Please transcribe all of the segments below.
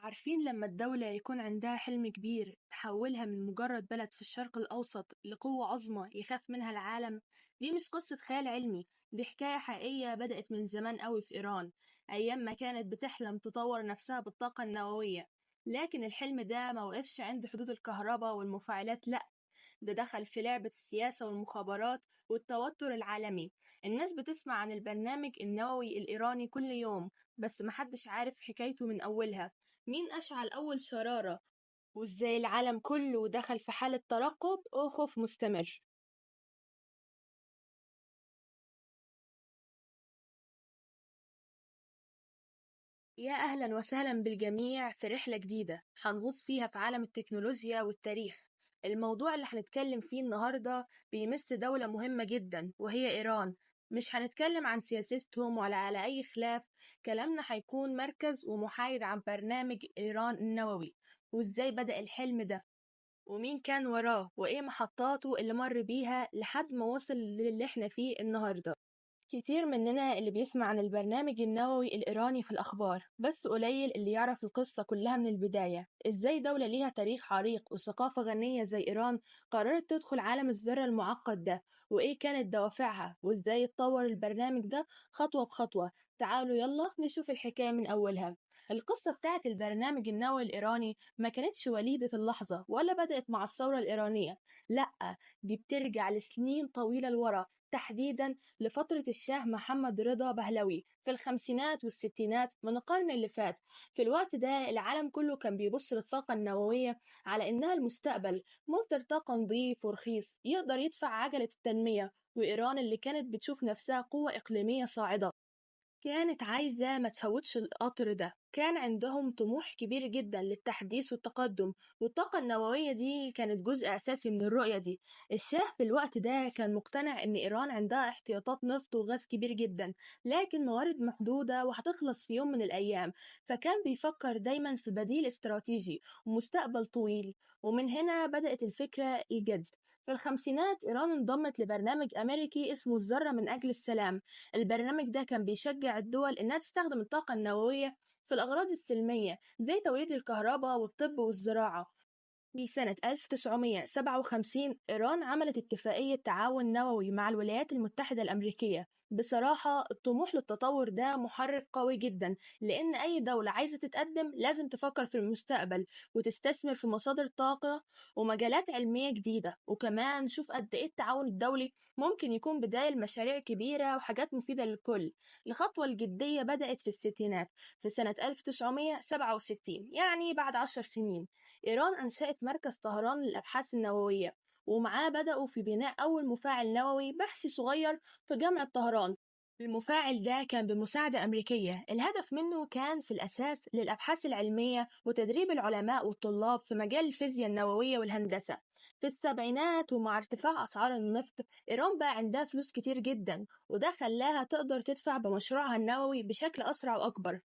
عارفين لما الدولة يكون عندها حلم كبير تحولها من مجرد بلد في الشرق الأوسط لقوة عظمى يخاف منها العالم؟ دي مش قصة خيال علمي، دي حكاية حقيقية بدأت من زمان قوي في إيران، أيام ما كانت بتحلم تطور نفسها بالطاقة النووية. لكن الحلم ده ما وقفش عند حدود الكهرباء والمفاعلات، لأ، ده دخل في لعبة السياسة والمخابرات والتوتر العالمي. الناس بتسمع عن البرنامج النووي الإيراني كل يوم، بس محدش عارف حكايته من أولها. مين أشعل أول شرارة؟ وإزاي العالم كله دخل في حالة ترقب وخوف مستمر؟ يا أهلا وسهلا بالجميع في رحلة جديدة هنغوص فيها في عالم التكنولوجيا والتاريخ. الموضوع اللي هنتكلم فيه النهاردة بيمس دولة مهمة جدا وهي إيران. مش هنتكلم عن سياستهم ولا على أي خلاف، كلامنا هيكون مركز ومحايد عن برنامج إيران النووي، وإزاي بدأ الحلم ده، ومين كان وراه، وإيه محطاته اللي مر بيها لحد ما وصل للي احنا فيه النهاردة. كتير مننا اللي بيسمع عن البرنامج النووي الإيراني في الأخبار، بس قليل اللي يعرف القصة كلها من البداية. إزاي دولة ليها تاريخ عريق وثقافة غنية زي إيران قررت تدخل عالم الذرة المعقد ده، وإيه كانت دوافعها، وإزاي اتطور البرنامج ده خطوة بخطوة. تعالوا يلا نشوف الحكاية من أولها. القصة بتاعت البرنامج النووي الإيراني ما كانتش وليدة اللحظة ولا بدأت مع الثورة الإيرانية، لأ، دي بترجع لسنين طويلة لورا، تحديدا لفترة الشاه محمد رضا بهلوي في الخمسينات والستينات من القرن اللي فات. في الوقت ده العالم كله كان بيبص للطاقة النووية على إنها المستقبل، مصدر طاقة نظيف ورخيص يقدر يدفع عجلة التنمية. وإيران اللي كانت بتشوف نفسها قوة إقليمية صاعدة كانت عايزة ما تفوتش القطر ده. كان عندهم طموح كبير جدا للتحديث والتقدم، والطاقة النووية دي كانت جزء أساسي من الرؤية دي. الشاه في الوقت ده كان مقتنع إن إيران عندها احتياطات نفط وغاز كبير جدا، لكن موارد محدودة وهتخلص في يوم من الأيام، فكان بيفكر دايما في بديل استراتيجي ومستقبل طويل. ومن هنا بدأت الفكرة الجد. في الخمسينات إيران انضمت لبرنامج أمريكي اسمه الذرة من أجل السلام. البرنامج ده كان بيشجع الدول إنها تستخدم الطاقة النووية في الأغراض السلمية زي توليد الكهرباء والطب والزراعة. في سنة 1957 إيران عملت اتفاقية تعاون نووي مع الولايات المتحدة الأمريكية. بصراحة الطموح للتطور ده محرك قوي جدا، لأن أي دولة عايزة تتقدم لازم تفكر في المستقبل وتستثمر في مصادر طاقة ومجالات علمية جديدة. وكمان شوف قد إيه التعاون الدولي ممكن يكون بداية لمشاريع كبيرة وحاجات مفيدة للكل. الخطوة الجدية بدأت في الستينات، في سنة 1967، يعني بعد 10 سنين. إيران أنشأت مركز طهران للأبحاث النووية، ومعاه بدأوا في بناء أول مفاعل نووي بحثي صغير في جامعة طهران. المفاعل ده كان بمساعدة أمريكية، الهدف منه كان في الأساس للأبحاث العلمية وتدريب العلماء والطلاب في مجال الفيزياء النووية والهندسة. في السبعينات ومع ارتفاع أسعار النفط، إيران بقى عندها فلوس كتير جدا، وده خلاها تقدر تدفع بمشروعها النووي بشكل أسرع وأكبر.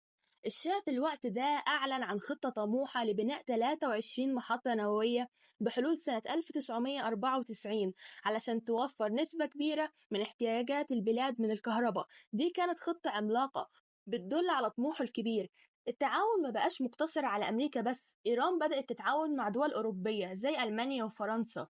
الشاه في الوقت ده أعلن عن خطة طموحة لبناء 23 محطة نووية بحلول سنة 1994 علشان توفر نسبة كبيرة من احتياجات البلاد من الكهرباء. دي كانت خطة عملاقة بتدل على طموحه الكبير. التعاون ما بقاش مقتصر على أمريكا بس، إيران بدأت تتعاون مع دول أوروبية زي ألمانيا وفرنسا.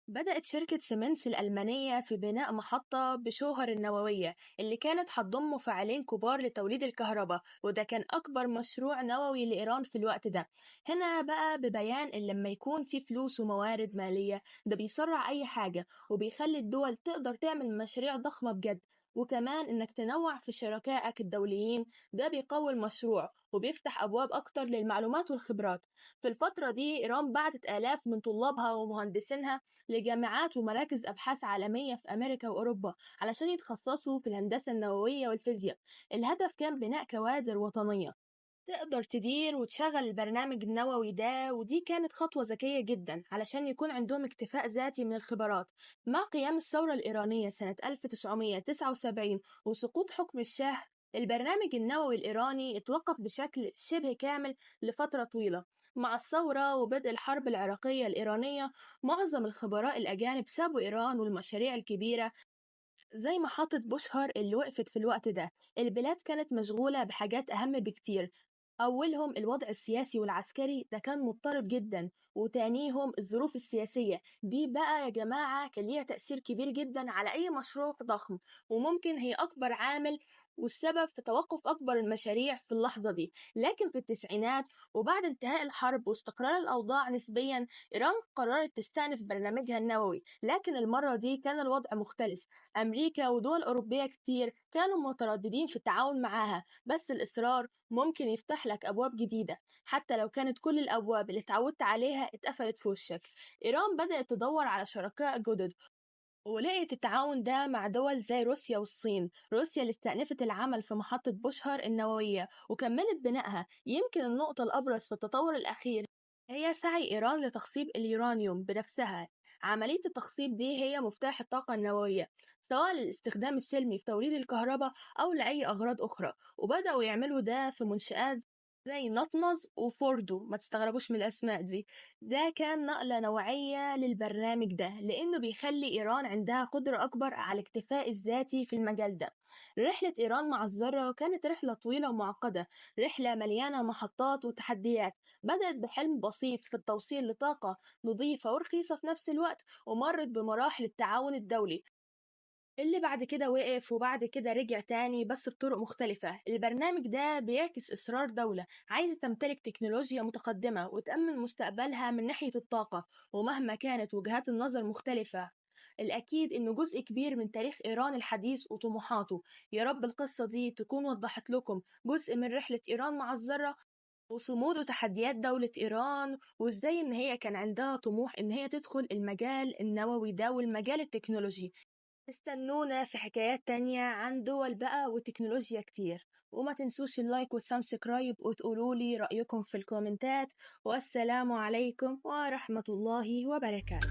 بدأت شركة سيمنز الألمانية في بناء محطة بشوهر النووية اللي كانت هتضم مفاعلين كبار لتوليد الكهرباء، وده كان أكبر مشروع نووي لإيران في الوقت ده. هنا بقى ببيان إن لما يكون في فلوس وموارد مالية ده بيسرع أي حاجة وبيخلي الدول تقدر تعمل مشاريع ضخمة بجد. وكمان إنك تنوع في شركائك الدوليين ده بيقوي المشروع وبيفتح أبواب أكتر للمعلومات والخبرات. في الفترة دي إيران بعتت آلاف من طلابها ومهندسينها لجامعات ومراكز أبحاث عالمية في أمريكا وأوروبا علشان يتخصصوا في الهندسة النووية والفيزياء. الهدف كان بناء كوادر وطنية تقدر تدير وتشغل البرنامج النووي ده، ودي كانت خطوة ذكية جدا علشان يكون عندهم اكتفاء ذاتي من الخبرات. مع قيام الثورة الإيرانية سنة 1979 وسقوط حكم الشاه، البرنامج النووي الإيراني اتوقف بشكل شبه كامل لفترة طويلة. مع الثورة وبدء الحرب العراقية الإيرانية، معظم الخبراء الأجانب سابوا إيران والمشاريع الكبيرة زي محطة بوشهر اللي وقفت في الوقت ده. البلاد كانت مشغولة بحاجات أهم بكتير، أولهم الوضع السياسي والعسكري ده كان مضطرب جدا، وتانيهم الظروف السياسية دي بقى يا جماعة كان ليها تأثير كبير جدا على أي مشروع ضخم، وممكن هي أكبر عامل والسبب في توقف أكبر المشاريع في اللحظة دي. لكن في التسعينات وبعد انتهاء الحرب واستقرار الأوضاع نسبيا، إيران قررت تستأنف برنامجها النووي. لكن المرة دي كان الوضع مختلف، أمريكا ودول أوروبية كتير كانوا مترددين في التعاون معاها، بس الإصرار ممكن يفتح لك أبواب جديدة حتى لو كانت كل الأبواب اللي اتعودت عليها اتقفلت في وشك. إيران بدأت تدور على شركاء جدد، ولقيت التعاون ده مع دول زي روسيا والصين. روسيا اللي استأنفت العمل في محطة بوشهر النووية وكملت بنائها. يمكن النقطة الأبرز في التطور الأخير هي سعي إيران لتخصيب اليورانيوم بنفسها. عملية التخصيب دي هي مفتاح الطاقة النووية، سواء للاستخدام السلمي في توليد الكهرباء أو لأي أغراض أخرى، وبدأوا يعملوا ده في منشآت زي نطنز وفوردو، ما تستغربوش من الأسماء دي. ده كان نقلة نوعية للبرنامج ده، لأنه بيخلي إيران عندها قدرة أكبر على الاكتفاء الذاتي في المجال ده. رحلة إيران مع الذرة كانت رحلة طويلة ومعقدة، رحلة مليانة محطات وتحديات. بدأت بحلم بسيط في التوصيل لطاقة نظيفة ورخيصة في نفس الوقت، ومرت بمراحل التعاون الدولي اللي بعد كده وقف وبعد كده رجع تاني بس بطرق مختلفة. البرنامج ده بيعكس إصرار دولة عايزة تمتلك تكنولوجيا متقدمة وتأمن مستقبلها من ناحية الطاقة، ومهما كانت وجهات النظر مختلفة الأكيد إنه جزء كبير من تاريخ إيران الحديث وطموحاته. يا رب القصة دي تكون وضحت لكم جزء من رحلة إيران مع الذرة وصمود وتحديات دولة إيران، وإزاي إن هي كان عندها طموح إن هي تدخل المجال النووي ده والمجال التكنولوجي. استنونا في حكايات تانية عن دول بقى وتكنولوجيا كتير، وما تنسوش ال like وال subscribe وتقولوا لي رأيكم في الكومنتات. والسلام عليكم ورحمة الله وبركاته.